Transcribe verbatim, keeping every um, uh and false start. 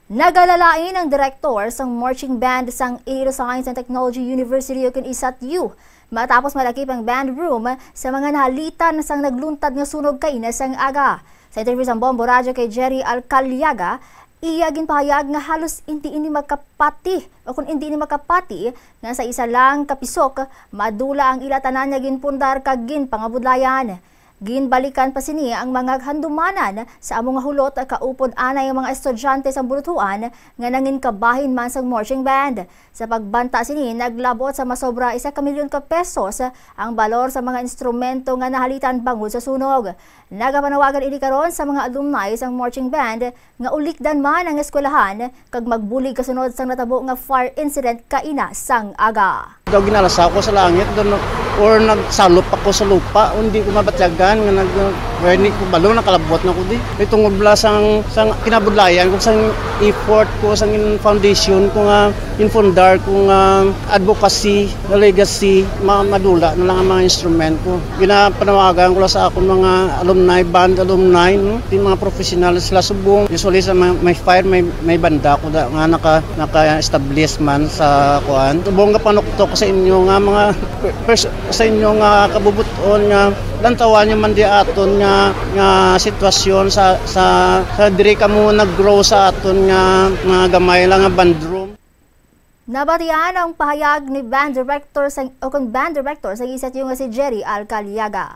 Nagalalain ang direktor sang marching band sang Iloilo Science and Technology University ukon isat u matapos malakip ang band room sa mga nahalitan sang nagluntad nga sunog kaina sang aga. Sa interview sang Bombo Radyo kay Jerry Alcaliaga, iya ginpahayag nga halos indi ini makapati o kung indi ini makapati nga sa isa lang ka pisok madula ang ila tanan nga ginpundar kag ginpangabudlayan. Ginbalikan pa sini ang mga handumanan sa amo nga hulot, kaupod anay ang mga estudyante sang buluthuan nga nangin kabahin man sang marching band. Sa pagbanta sini, naglabot sa masobra isa ka milyon ka pesos ang balor sa mga instrumento nga nahalitan bangod sa sunog. Nagapanawagan ini karon sa mga alumni sang marching band nga ulikdan man ang eskwelahan kag magbulig kasunod sang natabo nga fire incident kaina sang aga. Daw ginalasa ko sa langit, daw na-, or nagsalop ako sa lupa, hindi ko mabatyagan nga nag-, or hindi ko balo, nakalabot na ko di. Kay tungod bala sang, sang kinabudlayan ko, sang effort ko, sang in-, foundation ko nga, infundar ko nga advocacy, nga legacy, ma-, madula na lang ang mga instrument ko. Ginapanawagan ko lang sa akong mga alumni, band alumni, no? Di mga professional sila subong. Usually sa may, may fire, may, may banda ko da, nga naka, naka-establish man sa kuan. Subong nga panuktok sa inyo nga mga pers-, sa inyo nga kabubuton nga lantawan nyo man di aton nga, nga sitwasyon sa, sa, sa diri kamo nag-grow sa aton nga, nga gamay lang nga band room. Nabatian ang pahayag ni band director sa, o kung band director sa isat u nga si Jerry Alcaliaga.